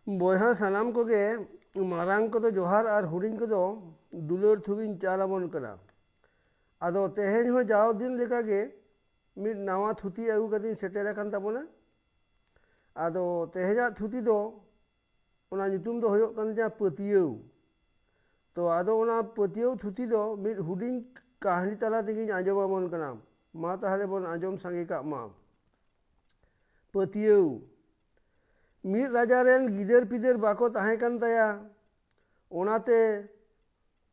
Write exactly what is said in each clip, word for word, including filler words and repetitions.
ᱵᱚᱭᱦᱟ ᱥᱟᱱᱟᱢ ᱠᱚᱜᱮ, ᱢᱟᱨᱟᱝ ᱠᱚᱫᱚ ᱡᱚᱦᱟᱨ ᱟᱨ ᱦᱩᱰᱤᱧ ᱠᱚᱫᱚ ᱫᱩᱞᱟᱹᱲ ᱛᱷᱩᱵᱤᱧ ᱪᱟᱞ ᱟᱵᱚᱱ ᱠᱟᱱᱟ᱾ ᱟᱫᱚ ᱛᱮᱦᱮᱧ ᱦᱚᱸ ᱡᱟᱣ ᱫᱤᱱ ᱞᱮᱠᱟᱜᱮ ᱢᱤᱫ ᱱᱟᱣᱟ ᱛᱷᱩᱛᱤ ᱟᱹᱜᱩ ᱠᱟᱛᱮᱧ ᱥᱮᱴᱮᱨ ᱟᱠᱟᱱ ᱛᱟᱵᱚᱱᱟ᱾ ᱟᱫᱚ ᱛᱮᱦᱮᱧᱟᱜ ᱛᱷᱩᱛᱤ ᱫᱚ, ᱚᱱᱟ ᱧᱩᱛᱩᱢ ᱫᱚ ᱦᱩᱭᱩᱜ ᱠᱟᱱ ᱛᱤᱧᱟ ᱯᱟᱹᱛᱭᱟᱹᱣ᱾ ᱛᱚ ᱟᱫᱚ ᱚᱱᱟ ᱯᱟᱹᱛᱭᱟᱹᱣ ᱛᱷᱩᱛᱤ ᱫᱚ ᱢᱤᱫ ᱦᱩᱰᱤᱧ ᱠᱟᱹᱦᱱᱤ ᱛᱟᱞᱟ ᱛᱮᱜᱮᱧ ᱟᱸᱡᱚᱢ ᱟᱵᱚᱱ ᱠᱟᱱᱟ᱾ ᱢᱟ ᱛᱟᱦᱞᱮ ᱵᱚᱱ ᱟᱸᱡᱚᱢ ᱥᱟᱸᱜᱮ ᱠᱟᱜ ᱢᱟ᱾ ᱯᱟᱹᱛᱭᱟᱹᱣ᱾ ᱢᱤᱫ ᱨᱟᱡᱟ ᱨᱮᱱ ᱜᱤᱫᱟᱹᱨ ᱯᱤᱫᱟᱹᱨ ᱵᱟᱠᱚ ᱛᱟᱦᱮᱸ ᱠᱟᱱ ᱛᱟᱭᱟ᱾ ᱚᱱᱟᱛᱮ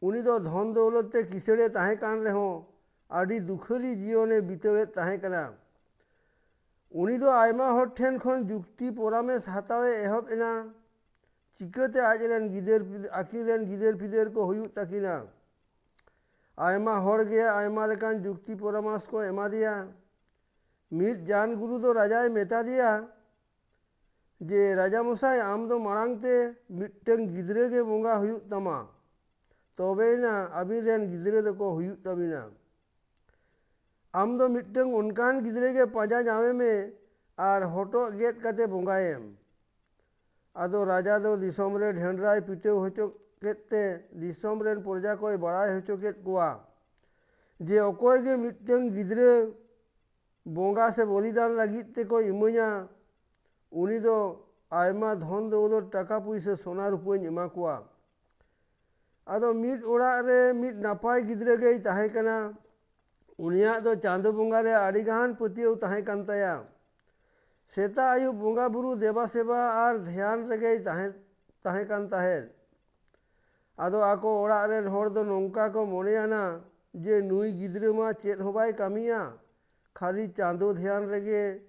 ᱩᱱᱤ ᱫᱚ ᱫᱷᱚᱱ ᱫᱚᱣᱞᱚᱛ ᱛᱮ ᱠᱤᱥᱟᱹᱬᱮ ᱛᱟᱦᱮᱸ ᱠᱟᱱ ᱨᱮᱦᱚᱸ ᱟᱹᱰᱤ ᱫᱩᱠᱷᱟᱹᱞᱤ ᱡᱤᱭᱚᱱᱮ ᱵᱤᱛᱟᱹᱣᱮᱫ ᱛᱟᱦᱮᱸ ᱠᱟᱱᱟ᱾ ᱩᱱᱤ ᱫᱚ ᱟᱭᱢᱟ ᱦᱚᱲ ᱴᱷᱮᱱ ᱠᱷᱚᱱ ᱡᱩᱠᱛᱤ ᱯᱚᱨᱟᱢᱮᱥ ᱦᱟᱛᱟᱣᱮ ᱮᱦᱚᱵ ᱮᱱᱟ᱾ ᱪᱤᱠᱟᱹᱛᱮ ᱟᱡ ᱨᱮᱱ ᱜᱤᱫᱟᱹᱨ ᱯᱤᱫ-, ᱟᱹᱠᱤᱱ ᱨᱮᱱ ᱜᱤᱫᱟᱹᱨ ᱯᱤᱫᱟᱹᱨ ᱠᱚ ᱦᱩᱭᱩᱜ ᱛᱟᱹᱠᱤᱱᱟ? ᱟᱭᱢᱟ ᱦᱚᱲ ᱜᱮ ᱟᱭᱢᱟ ᱞᱮᱠᱟᱱ ᱡᱩᱠᱛᱤ ᱯᱚᱨᱟᱢᱚᱨᱥ ᱠᱚ ᱮᱢᱟ ᱫᱮᱭᱟ᱾ ᱢᱤᱫ ᱡᱟᱱ ᱜᱩᱨᱩ ᱫᱚ ᱨᱟᱡᱟᱭ ᱢᱮᱛᱟ ᱫᱮᱭᱟ ᱡᱮ, "ᱨᱟᱡᱟ ᱢᱚᱥᱟᱭ, ᱟᱢ ᱫᱚ ᱢᱟᱲᱟᱝ ᱛᱮ ᱢᱤᱫᱴᱟᱝ ᱜᱤᱫᱽᱨᱟᱹ ᱜᱮ ᱵᱚᱸᱜᱟ ᱦᱩᱭᱩᱜ ᱛᱟᱢᱟ, ᱛᱚᱵᱮᱭᱮᱱᱟ ᱟᱹᱵᱤᱱ ᱨᱮᱱ ᱜᱤᱫᱽᱨᱟᱹ ᱫᱚᱠᱚ ᱦᱩᱭᱩᱜ ᱛᱟᱹᱵᱤᱱᱟ᱾ ᱟᱢ ᱫᱚ ᱢᱤᱫᱴᱟᱝ ᱚᱱᱠᱟᱱ ᱜᱤᱫᱽᱨᱟᱹ ᱜᱮ ᱯᱟᱸᱡᱟ ᱧᱟᱢᱮ ᱢᱮ ᱟᱨ ᱦᱚᱴᱚᱜ ᱜᱮᱫ ᱠᱟᱛᱮ ᱵᱚᱸᱜᱟᱭᱮᱢ᱾" ᱟᱫᱚ ᱨᱟᱡᱟ ᱫᱚ ᱫᱤᱥᱚᱢ ᱨᱮ ᱰᱷᱮᱸᱰᱨᱟᱭ ᱯᱤᱴᱟᱹᱣ ᱦᱚᱪᱚ ᱠᱮᱫ ᱛᱮ ᱫᱤᱥᱚᱢ ᱨᱮᱱ ᱯᱨᱚᱡᱟ ᱠᱚᱭ ᱵᱟᱲᱟᱭ ᱦᱚᱪᱚ ᱠᱮᱫ ᱠᱚᱣᱟ ᱡᱮ ᱚᱠᱚᱭ ᱜᱮ ᱢᱤᱫᱴᱟᱝ ᱜᱤᱫᱽᱨᱟᱹ ᱵᱚᱸᱜᱟ ᱥᱮ ᱵᱚᱞᱤᱫᱟᱱ ᱞᱟᱹᱜᱤᱫ ᱛᱮᱠᱚ ᱤᱢᱟᱹᱧᱟ, ᱩᱱᱤ ᱫᱚ ᱟᱭᱢᱟ ᱫᱷᱚᱱ ᱫᱚᱣᱞᱚᱛ, ᱴᱟᱠᱟ ᱯᱩᱭᱥᱟᱹ, ᱥᱚᱱᱟ ᱨᱩᱯᱟᱹᱧ ᱮᱢᱟ ᱠᱚᱣᱟ᱾ ᱟᱫᱚ ᱢᱤᱫ ᱚᱲᱟᱜ ᱨᱮ ᱢᱤᱫ ᱱᱟᱯᱟᱭ ᱜᱤᱫᱽᱨᱟᱹ ᱜᱮᱭ ᱛᱟᱦᱮᱸ ᱠᱟᱱᱟ᱾ ᱩᱱᱤᱭᱟᱜ ᱫᱚ ᱪᱟᱸᱫᱚ ᱵᱚᱸᱜᱟ ᱨᱮ ᱟᱹᱰᱤᱜᱟᱱ ᱯᱟᱹᱛᱭᱟᱹᱣ ᱛᱟᱦᱮᱸ ᱠᱟᱱ ᱛᱟᱭᱟ᱾ ᱥᱮᱛᱟᱜ ᱟᱹᱭᱩᱵ ᱵᱚᱸᱜᱟ ᱵᱩᱨᱩ ᱫᱮᱵᱟ ᱥᱮᱵᱟ ᱟᱨ ᱫᱷᱮᱭᱟᱱ ᱨᱮᱜᱮᱭ ᱛᱟᱦᱮᱸ, ᱛᱟᱦᱮᱸ ᱠᱟᱱ ᱛᱟᱦᱮᱸᱫ᱾ ᱟᱫᱚ ᱟᱠᱚ ᱚᱲᱟᱜ ᱨᱮᱱ ᱦᱚᱲ ᱫᱚ ᱱᱚᱝᱠᱟ ᱠᱚ ᱢᱚᱱᱮᱭᱟᱱᱟ ᱡᱮ ᱱᱩᱭ ᱜᱤᱫᱽᱨᱟᱹ ᱢᱟ ᱪᱮᱫ ᱦᱚᱸ ᱵᱟᱭ ᱠᱟᱹᱢᱤᱭᱟ, ᱠᱷᱟᱹᱞᱤ ᱪᱟᱸᱫᱚ ᱫᱷᱮᱭᱟᱱ ᱨᱮᱜᱮ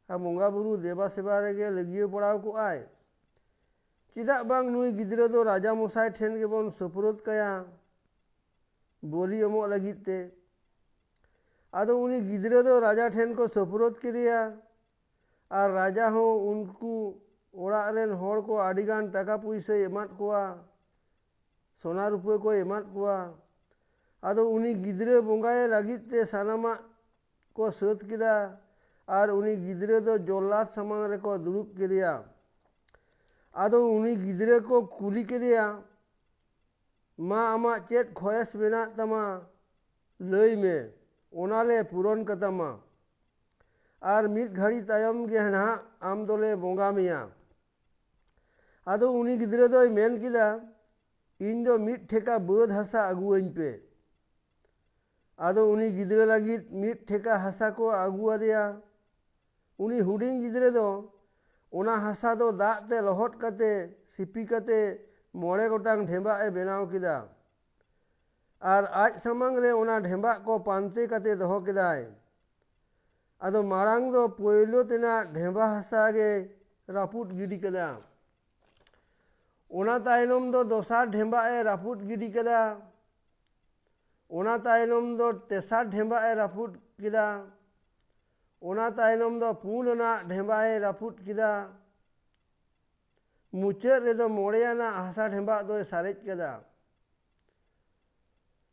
ᱟᱨ ᱵᱚᱸᱜᱟ ᱵᱩᱨᱩ ᱫᱮᱵᱟ ᱥᱮᱵᱟ ᱨᱮᱜᱮ ᱞᱟᱹᱜᱤᱭᱟᱹ ᱯᱟᱲᱟᱣ ᱠᱚᱜᱼᱟᱭ᱾ ᱪᱮᱫᱟᱜ ᱵᱟᱝ ᱱᱩᱭ ᱜᱤᱫᱽᱨᱟᱹ ᱫᱚ ᱨᱟᱡᱟ ᱢᱚᱥᱟᱭ ᱴᱷᱮᱱ ᱜᱮᱵᱚᱱ ᱥᱳᱯᱨᱳᱫ ᱠᱟᱭᱟ ᱵᱚᱞᱤ ᱮᱢᱚᱜ ᱞᱟᱹᱜᱤᱫ ᱛᱮ? ᱟᱫᱚ ᱩᱱᱤ ᱜᱤᱫᱽᱨᱟᱹ ᱫᱚ ᱨᱟᱡᱟ ᱴᱷᱮᱱ ᱠᱚ ᱥᱳᱯᱨᱳᱫ ᱠᱮᱫᱮᱭᱟ᱾ ᱟᱨ ᱨᱟᱡᱟ ᱦᱚᱸ ᱩᱱᱠᱩ ᱚᱲᱟᱜ ᱨᱮᱱ ᱦᱚᱲ ᱠᱚ ᱟᱹᱰᱤᱜᱟᱱ ᱴᱟᱠᱟ ᱯᱩᱭᱥᱟᱹᱭ ᱮᱢᱟᱫ ᱠᱚᱣᱟ, ᱥᱚᱱᱟ ᱨᱩᱯᱟᱹ ᱠᱚᱭ ᱮᱢᱟᱫ ᱠᱚᱣᱟ᱾ ᱟᱫᱚ ᱩᱱᱤ ᱜᱤᱫᱽᱨᱟᱹ ᱵᱚᱸᱜᱟᱭᱮ ᱞᱟᱹᱜᱤᱫ ᱛᱮ ᱥᱟᱱᱟᱢᱟᱜ ᱠᱚ ᱥᱟᱹᱛ ᱠᱮᱫᱟ᱾ ᱟᱨ ᱩᱱᱤ ᱜᱤᱫᱽᱨᱟᱹ ᱫᱚ ᱡᱚᱞᱞᱟᱫ ᱥᱟᱢᱟᱝ ᱨᱮᱠᱚ ᱫᱩᱲᱩᱵ ᱠᱮᱫᱮᱭᱟ᱾ ᱟᱫᱚ ᱩᱱᱤ ᱜᱤᱫᱽᱨᱟᱹ ᱠᱚ ᱠᱩᱞᱤ ᱠᱮᱫᱮᱭᱟ, "ᱢᱟ, ᱟᱢᱟᱜ ᱪᱮᱫ ᱠᱷᱚᱭᱮᱥ ᱢᱮᱱᱟᱜ ᱛᱟᱢᱟ, ᱞᱟᱹᱭ ᱢᱮ, ᱚᱱᱟ ᱞᱮ ᱯᱩᱨᱚᱱ ᱠᱟᱛᱟᱢᱟ᱾ ᱟᱨ ᱢᱤᱫ ᱜᱷᱟᱹᱲᱤ ᱛᱟᱭᱚᱢ ᱜᱮ ᱱᱟᱦᱟᱜ ᱟᱢ ᱫᱚᱞᱮ ᱵᱚᱸᱜᱟ ᱢᱮᱭᱟ᱾" ᱟᱫᱚ ᱩᱱᱤ ᱜᱤᱫᱽᱨᱟᱹ ᱫᱚᱭ ᱢᱮᱱ ᱠᱮᱫᱟ, "ᱤᱧ ᱫᱚ ᱢᱤᱫ ᱴᱷᱮᱠᱟ ᱵᱟᱹᱫᱽ ᱦᱟᱥᱟ ᱟᱹᱜᱩᱣᱟᱹᱧ ᱯᱮ᱾" ᱟᱫᱚ ᱩᱱᱤ ᱜᱤᱫᱽᱨᱟᱹ ᱞᱟᱹᱜᱤᱫ ᱢᱤᱫ ᱴᱷᱮᱠᱟ ᱦᱟᱥᱟ ᱠᱚ ᱟᱹᱜᱩ ᱟᱫᱮᱭᱟ᱾ ᱩᱱᱤ ᱦᱩᱰᱤᱧ ᱜᱤᱫᱽᱨᱟᱹ ᱫᱚ ᱚᱱᱟ ᱦᱟᱥᱟ ᱫᱚ ᱫᱟᱜ ᱛᱮ ᱞᱚᱦᱚᱫ ᱠᱟᱛᱮ, ᱥᱤᱯᱤ ᱠᱟᱛᱮ, ᱢᱚᱬᱮ ᱜᱚᱴᱟᱝ ᱰᱷᱮᱸᱵᱟᱜ ᱮ ᱵᱮᱱᱟᱣ ᱠᱮᱫᱟ᱾ ᱟᱨ ᱟᱡ ᱥᱟᱢᱟᱝ ᱨᱮ ᱚᱱᱟ ᱰᱷᱮᱸᱵᱟᱜ ᱠᱚ ᱯᱟᱱᱛᱮ ᱠᱟᱛᱮ ᱫᱚᱦᱚ ᱠᱮᱫᱟᱭ᱾ ᱟᱫᱚ ᱢᱟᱲᱟᱝ ᱫᱚ ᱯᱳᱭᱞᱳ ᱛᱮᱱᱟᱜ ᱰᱷᱮᱸᱵᱟ ᱦᱟᱥᱟ ᱜᱮ ᱨᱟᱹᱯᱩᱫ ᱜᱤᱰᱤ ᱠᱮᱫᱟ᱾ ᱚᱱᱟ ᱛᱟᱭᱱᱚᱢ ᱫᱚ ᱫᱚᱥᱟᱨ ᱰᱷᱮᱸᱵᱟᱜ ᱮ ᱨᱟᱹᱯᱩᱫ ᱜᱤᱰᱤ ᱠᱮᱫᱟ᱾ ᱚᱱᱟ ᱛᱟᱭᱱᱚᱢ ᱫᱚ ᱛᱮᱥᱟᱨ ᱰᱷᱮᱸᱵᱟᱜ ᱮ ᱨᱟᱹᱯᱩᱫ ᱠᱮᱫᱟ᱾ ᱚᱱᱟ ᱛᱟᱭᱱᱚᱢ ᱫᱚ ᱯᱩᱱ ᱟᱱᱟᱜ ᱰᱷᱮᱸᱵᱟᱜ ᱮ ᱨᱟᱹᱯᱩᱫ ᱠᱮᱫᱟ᱾ ᱢᱩᱪᱟᱹᱫ ᱨᱮᱫᱚ ᱢᱚᱬᱮ ᱟᱱᱟᱜ ᱦᱟᱥᱟ ᱰᱷᱮᱸᱵᱟᱜ ᱫᱚᱭ ᱥᱟᱨᱮᱡ ᱠᱮᱫᱟ᱾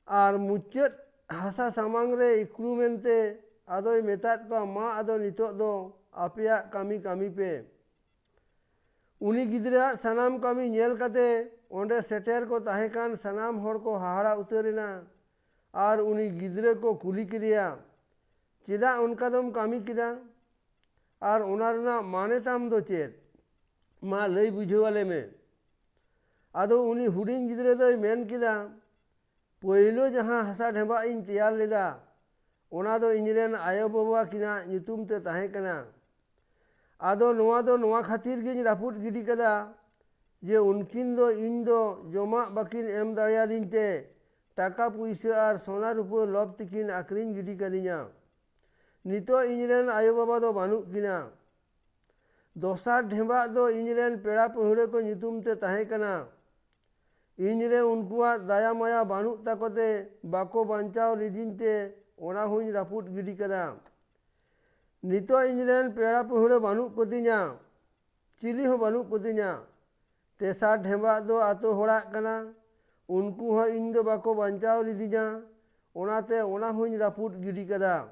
ᱟᱨ ᱢᱩᱪᱟᱹᱫ ᱦᱟᱥᱟ ᱥᱟᱢᱟᱝ ᱨᱮ ᱤᱠᱲᱩᱢ ᱮᱱᱛᱮ ᱟᱫᱚᱭ ᱢᱮᱛᱟᱫ ᱠᱚᱣᱟ, "ᱢᱟ, ᱟᱫᱚ ᱱᱤᱛᱚᱜ ᱫᱚ ᱟᱯᱮᱭᱟᱜ ᱠᱟᱹᱢᱤ ᱠᱟᱹᱢᱤ ᱯᱮ᱾" ᱩᱱᱤ ᱜᱤᱫᱽᱨᱟᱹᱣᱟᱜ ᱥᱟᱱᱟᱢ ᱠᱟᱹᱢᱤ ᱧᱮᱞ ᱠᱟᱛᱮ ᱚᱸᱰᱮ ᱥᱮᱴᱮᱨ ᱠᱚ ᱛᱟᱦᱮᱸ ᱠᱟᱱ ᱥᱟᱱᱟᱢ ᱦᱚᱲ ᱠᱚ ᱦᱟᱦᱟᱲᱟ ᱩᱛᱟᱹᱨ ᱮᱱᱟ᱾ ᱟᱨ ᱩᱱᱤ ᱜᱤᱫᱽᱨᱟᱹ ᱠᱚ ᱠᱩᱞᱤ ᱠᱮᱫᱮᱭᱟ, "ᱪᱮᱫᱟᱜ ᱚᱱᱠᱟ ᱫᱚᱢ ᱠᱟᱹᱢᱤ ᱠᱮᱫᱟ? ᱟᱨ ᱚᱱᱟ ᱨᱮᱱᱟᱜ ᱢᱟᱱᱮ ᱛᱟᱢ ᱫᱚ ᱪᱮᱫ? ᱢᱟ, ᱞᱟᱹᱭ ᱵᱩᱡᱷᱟᱹᱣ ᱟᱞᱮ ᱢᱮ᱾" ᱟᱫᱚ ᱩᱱᱤ ᱦᱩᱰᱤᱧ ᱜᱤᱫᱽᱨᱟᱹ ᱫᱚᱭ ᱢᱮᱱ ᱠᱮᱫᱟ, "ᱯᱳᱭᱞᱳ ᱡᱟᱦᱟᱸ ᱦᱟᱥᱟ ᱰᱷᱮᱸᱵᱟᱜ ᱤᱧ ᱛᱮᱭᱟᱨ ᱞᱮᱫᱟ, ᱚᱱᱟ ᱫᱚ ᱤᱧᱨᱮᱱ ᱟᱭᱳᱼᱵᱟᱵᱟ ᱠᱤᱱᱟᱜ ᱧᱩᱛᱩᱢ ᱛᱮ ᱛᱟᱦᱮᱸ ᱠᱟᱱᱟ᱾ ᱟᱫᱚ ᱱᱚᱣᱟ ᱫᱚ ᱱᱚᱣᱟ ᱠᱷᱟᱹᱛᱤᱨ ᱜᱤᱧ ᱨᱟᱹᱯᱩᱫ ᱜᱤᱰᱤ ᱠᱟᱫᱟ ᱡᱮ ᱩᱱᱠᱤᱱ ᱫᱚ ᱤᱧ ᱫᱚ ᱡᱚᱢᱟᱜ ᱵᱟᱹᱠᱤᱱ ᱮᱢ ᱫᱟᱲᱮᱭᱟᱫᱤᱧ ᱛᱮ ᱴᱟᱠᱟ ᱯᱩᱭᱥᱟᱹ ᱟᱨ ᱥᱚᱱᱟ ᱨᱩᱯᱟᱹ ᱞᱚᱵᱽ ᱛᱮᱠᱤᱱ ᱟᱹᱠᱷᱨᱤᱧ ᱜᱤᱰᱤ ᱠᱟᱫᱤᱧᱟ᱾ ᱱᱤᱛᱚᱜ ᱤᱧᱨᱮᱱ ᱟᱭᱳᱼᱵᱟᱵᱟ ᱫᱚ ᱵᱟᱹᱱᱩᱜ ᱠᱤᱱᱟ᱾ ᱫᱚᱥᱟᱨ ᱰᱷᱮᱸᱵᱟᱜ ᱫᱚ ᱤᱧᱨᱮᱱ ᱯᱮᱲᱟ ᱯᱟᱹᱦᱲᱟᱹ ᱠᱚ ᱧᱩᱛᱩᱢ ᱛᱮ ᱛᱟᱦᱮᱸ ᱠᱟᱱᱟ᱾ ᱤᱧᱨᱮ ᱩᱱᱠᱩᱣᱟᱜ ᱫᱟᱭᱟ ᱢᱟᱭᱟ ᱵᱟᱹᱱᱩᱜ ᱛᱟᱠᱚ ᱛᱮ ᱵᱟᱠᱚ ᱵᱟᱧᱪᱟᱣ ᱞᱤᱫᱤᱧ ᱛᱮ ᱚᱱᱟ ᱦᱚᱸᱧ ᱨᱟᱹᱯᱩᱫ ᱜᱤᱰᱤ ᱠᱟᱫᱟ᱾ ᱱᱤᱛᱚᱜ ᱤᱧᱨᱮᱱ ᱯᱮᱲᱟ ᱯᱟᱹᱦᱲᱟᱹ ᱵᱟᱹᱱᱩᱜ ᱠᱚᱛᱤᱧᱟ, ᱪᱤᱞᱤ ᱦᱚᱸ ᱵᱟᱹᱱᱩᱜ ᱠᱚᱛᱤᱧᱟ᱾ ᱛᱮᱥᱟᱨ ᱰᱷᱮᱸᱵᱟᱜ ᱫᱚ ᱟᱛᱳ ᱦᱚᱲᱟᱜ ᱠᱟᱱᱟ, ᱩᱱᱠᱩ ᱦᱚᱸ ᱤᱧ ᱫᱚ ᱵᱟᱠᱚ ᱵᱟᱧᱪᱟᱣ ᱞᱤᱫᱤᱧᱟ, ᱚᱱᱟᱛᱮ ᱚᱱᱟ ᱦᱚᱸᱧ ᱨᱟᱹᱯᱩᱫ ᱜᱤᱰᱤ ᱠᱟᱫᱟ᱾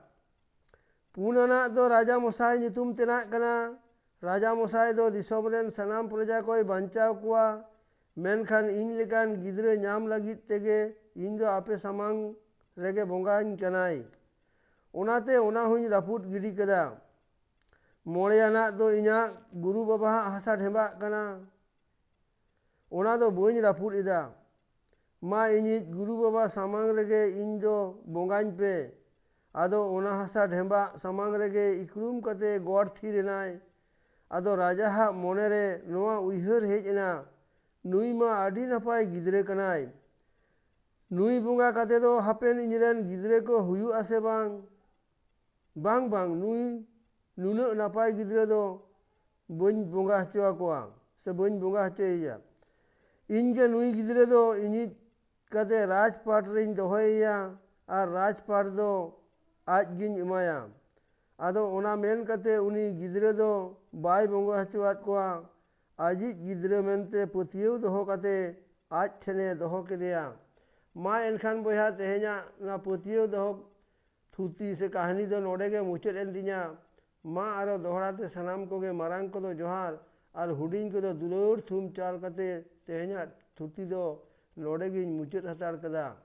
ᱯᱩᱱ ᱟᱱᱟᱜ ᱫᱚ ᱨᱟᱡᱟ ᱢᱚᱥᱟᱭ ᱧᱩᱛᱩᱢ ᱛᱮᱱᱟᱜ ᱠᱟᱱᱟ, ᱨᱟᱡᱟ ᱢᱚᱥᱟᱭ ᱫᱚ ᱫᱤᱥᱚᱢ ᱨᱮᱱ ᱥᱟᱱᱟᱢ ᱯᱨᱚᱡᱟ ᱠᱚᱭ ᱵᱟᱧᱪᱟᱣ ᱠᱚᱣᱟ, ᱢᱮᱱᱠᱷᱟᱱ ᱤᱧ ᱞᱮᱠᱟᱱ ᱜᱤᱫᱽᱨᱟᱹ ᱧᱟᱢ ᱞᱟᱹᱜᱤᱫ ᱛᱮᱜᱮ ᱤᱧ ᱫᱚ ᱟᱯᱮ ᱥᱟᱢᱟᱝ ᱨᱮᱜᱮ ᱵᱚᱸᱜᱟᱧ ᱠᱟᱱᱟᱭ᱾ ᱚᱱᱟᱛᱮ ᱚᱱᱟ ᱦᱚᱸᱧ ᱨᱟᱹᱯᱩᱫ ᱜᱤᱰᱤ ᱠᱮᱫᱟ᱾ ᱢᱚᱬᱮᱭᱟᱱᱟᱜ ᱫᱚ ᱤᱧᱟᱹᱜ ᱜᱩᱨᱩ ᱵᱟᱵᱟᱣᱟᱜ ᱦᱟᱥᱟ ᱰᱷᱮᱸᱵᱟᱜ ᱠᱟᱱᱟ, ᱚᱱᱟ ᱫᱚ ᱵᱟᱹᱧ ᱨᱟᱹᱯᱩᱫ ᱮᱫᱟ᱾ ᱢᱟ ᱤᱧᱤᱡ ᱜᱩᱨᱩ ᱵᱟᱵᱟ ᱥᱟᱢᱟᱝ ᱨᱮᱜᱮ ᱤᱧ ᱫᱚ ᱵᱚᱸᱜᱟᱧ ᱯᱮ᱾ ᱟᱫᱚ ᱚᱱᱟ ᱦᱟᱥᱟ ᱰᱷᱮᱸᱵᱟᱜ ᱥᱟᱢᱟᱝ ᱨᱮᱜᱮ ᱤᱠᱲᱩᱢ ᱠᱟᱛᱮ ᱜᱚᱰ ᱛᱷᱤᱨ ᱮᱱᱟᱭ᱾ ᱟᱫᱚ ᱨᱟᱡᱟᱦᱟᱜ ᱢᱚᱱᱮᱨᱮ ᱱᱚᱣᱟ ᱩᱭᱦᱟᱹᱨ ᱦᱮᱡ ᱮᱱᱟ, ᱱᱩᱭ ᱢᱟ ᱟᱹᱰᱤ ᱱᱟᱯᱟᱭ ᱜᱤᱫᱽᱨᱟᱹ ᱠᱟᱱᱟᱭ᱾ ᱱᱩᱭ ᱵᱚᱸᱜᱟ ᱠᱟᱛᱮ ᱫᱚ ᱦᱟᱯᱮᱱ ᱤᱧᱨᱮᱱ ᱜᱤᱫᱽᱨᱟᱹ ᱠᱚ ᱦᱩᱭᱩᱜᱼᱟ ᱥᱮ ᱵᱟᱝ? ᱵᱟᱝ, ᱵᱟᱝ, ᱱᱩᱭ ᱱᱩᱱᱟᱹᱜ ᱱᱟᱯᱟᱭ ᱜᱤᱫᱽᱨᱟᱹ ᱫᱚ ᱵᱟᱹᱧ ᱵᱚᱸᱜᱟ ᱦᱚᱪᱚ ᱟᱠᱚᱣᱟ ᱥᱮ ᱵᱟᱹᱧ ᱵᱚᱸᱜᱟ ᱦᱚᱪᱚᱭᱮᱭᱟ᱾ ᱤᱧ ᱜᱮ ᱱᱩᱭ ᱜᱤᱫᱽᱨᱟᱹ ᱫᱚ ᱤᱧᱤᱡ ᱠᱟᱛᱮ ᱨᱟᱡᱽᱯᱟᱴ ᱨᱮᱧ ᱫᱚᱦᱚᱭᱮᱭᱟ ᱟᱨ ᱨᱟᱡᱽᱯᱟᱴ ᱫᱚ ᱟᱡ ᱜᱤᱧ ᱮᱢᱟᱭᱟ᱾ ᱟᱫᱚ ᱚᱱᱟ ᱢᱮᱱ ᱠᱟᱛᱮ ᱩᱱᱤ ᱜᱤᱫᱽᱨᱟᱹ ᱫᱚ ᱵᱟᱭ ᱵᱚᱸᱜᱟ ᱦᱚᱪᱚᱣᱟᱫ ᱠᱚᱣᱟ᱾ ᱟᱡᱤᱡ ᱜᱤᱫᱽᱨᱟᱹ ᱢᱮᱱᱛᱮ ᱯᱟᱹᱛᱭᱟᱹᱣ ᱫᱚᱦᱚ ᱠᱟᱛᱮ ᱟᱡ ᱴᱷᱮᱱᱮ ᱫᱚᱦᱚ ᱠᱮᱫᱮᱭᱟ᱾ ᱢᱟ ᱮᱱᱠᱷᱟᱱ ᱵᱚᱭᱦᱟ, ᱛᱮᱦᱮᱧᱟᱜ ᱚᱱᱟ ᱯᱟᱹᱛᱭᱟᱹᱣ ᱫᱚᱦᱚ ᱛᱷᱩᱛᱤ ᱥᱮ ᱠᱟᱹᱦᱱᱤ ᱫᱚ ᱱᱚᱰᱮ ᱜᱮ ᱢᱩᱪᱟᱹᱫ ᱮᱱ ᱛᱤᱧᱟ᱾ ᱢᱟ ᱟᱨᱚ ᱫᱚᱦᱲᱟ ᱛᱮ ᱥᱟᱱᱟᱢ ᱠᱚᱜᱮ ᱢᱟᱨᱟᱝ ᱠᱚᱫᱚ ᱡᱚᱦᱟᱨ ᱟᱨ ᱦᱩᱰᱤᱧ ᱠᱚᱫᱚ ᱫᱩᱞᱟᱹᱲ ᱛᱷᱩᱢ ᱪᱟᱞ ᱠᱟᱛᱮ ᱛᱮᱦᱮᱧᱟᱜ ᱛᱷᱩᱛᱤ ᱫᱚ ᱱᱚᱰᱮ ᱜᱤᱧ ᱢᱩᱪᱟᱹᱫ ᱦᱟᱛᱟᱲ ᱠᱟᱫᱟ᱾